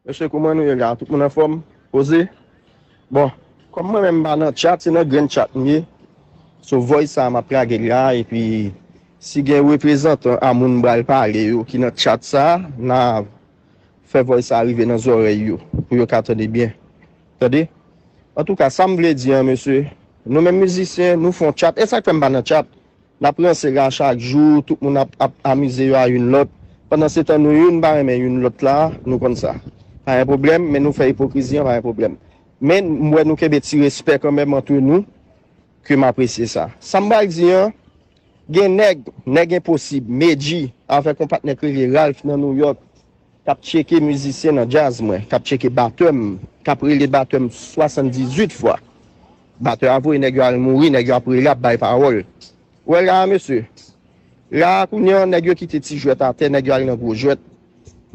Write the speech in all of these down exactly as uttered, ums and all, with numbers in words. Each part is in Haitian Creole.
Mesye, kouman nou ye la? Tout moun anfòm? Poze? Bon, kòm mwen menm m pa nan chat, se nan grenn chat m ye. So voice sa m ap lage l la, epi si gen reprezantan a moun m pral pale yo ki nan chat sa, n a fè voice sa rive nan zòrèy yo, pou yo ka tande byen. Tande? Antouka, sa m vle di an, mesye, nou menm mizisyen, nou fè yon chat. E sa k fè m pa nan chat? N ap ranse la chak jou, tout moun ap, ap amize yo a youn lòt. Pandansetan, nou youn pa renmen youn lòt la, nou konn sa. Pa gen pwoblèm, men nou fè ipokrizi an, pa gen pwoblèm. Men, m wè nou kenbe ti respè kanmenm antre nou, ke m apresye sa. Sa m pral di an, gen nèg, nèg enposib, Medji, avèk yon patnè k rele Ralph nan Nouyòk, k ap tcheke mizisyen nan djaz mwen, k ap tcheke batè m, k ap rele batè m swasanndizuit fwa. Batè a voye nèg yo al mouri, nèg yo ap rele, ap bay pawòl. Ou wè la a, mesye. La a, kounye a, nèg yo kite ti jwèt atè, nèg yo al nan gwo jwèt.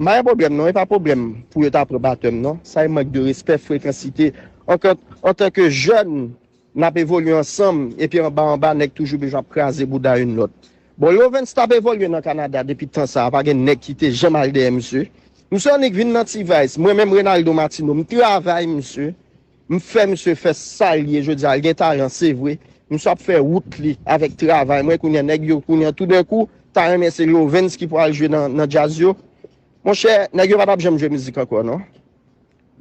M pa gen pwoblèm non, e pa pwoblèm pou yo ta pran batè m non. Sa e mank de respè, frekansite. Ankan, antanke jèn, n ap evolye ansanm, epi anba anba, nèg toujou bezwen ap kraze bouda youn lòt. Bon, Lovens t ap evolye nan Kanada depi tan sa a, pa gen nèg ki te janm al dèyè misye. Misye annik vin nan T-Vice, mwen menm Renaldo Martino, m travay misye, m fè misye fè sa l ye jodi a, l gen talan, se vre. Misye ap fè wout li avèk travay mwen, kounye a nèg yo, kounye a toudenkou, ta renmen se Lovens ki pral jwe nan, nan djaz yo. Monchè, nèg yo pa t ap janm jwe mizik ankò non.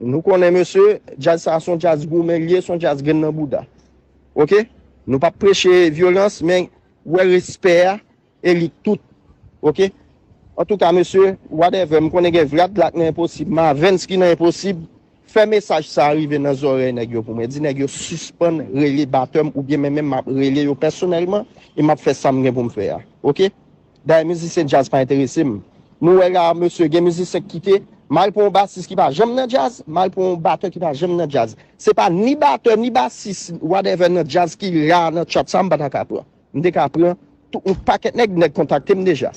Nou konnen, mesye, djaz sa a se yon djaz goumen l ye, se yon djaz grenn nan bouda. Oke? Nou p ap preche vyolans, men wè respè a, e li tout. Oke? Antouka, mesye, whatever, m konnen gen Vlad la k nan Enposib, Mavens ki nan Enposib, fè mesaj sa a rive nan zòrèy nèg yo pou mwen. Di nèg yo sispann rele batè m, oubyen men menm m ap rele yo pèsonèlman, e m ap fè sa m gen pou m fè a. Oke? Dayè mizisyen djaz pa enterese m. Nou wè la, mesye, gen mizisyen k kite, m al pran yon basis ki pa janm nan djaz, m al pran yon batè ki pa janm nan djaz. Se pa ni batè, ni basis, whatever nan djaz ki la nan chat sa, m pa ta ka pran. M te ka pran tout yon pakèt nèg, nèg kontakte m deja.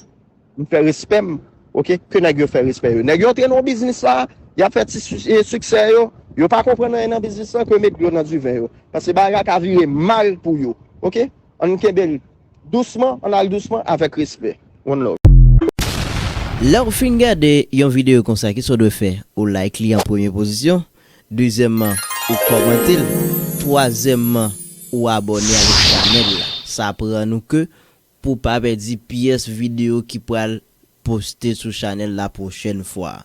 M fè respè m, oke, ke nèg yo fè respè yo. Nèg yo antre nan biznis la, y ap fè ti su- e siksè yo, yo pa konprann anyen nan biznis lan, ke yo met dlo nan diven yo. Paske bagay la ka vire mal pou yo, oke? Ann kenbe l dousman, ann al dousman, avèk respè. One love. Lè w fin gade yon videyo konsa, kisa w dwe fè? Ou like li an premye pozisyon, dezyèmman, ou kòmante l, twazyèmman, ou abòne avèk chanèl la. Sa aprann ou ke pou w pa pèdi pyès videyo ki pral poste sou chanèl la pwochèn fwa.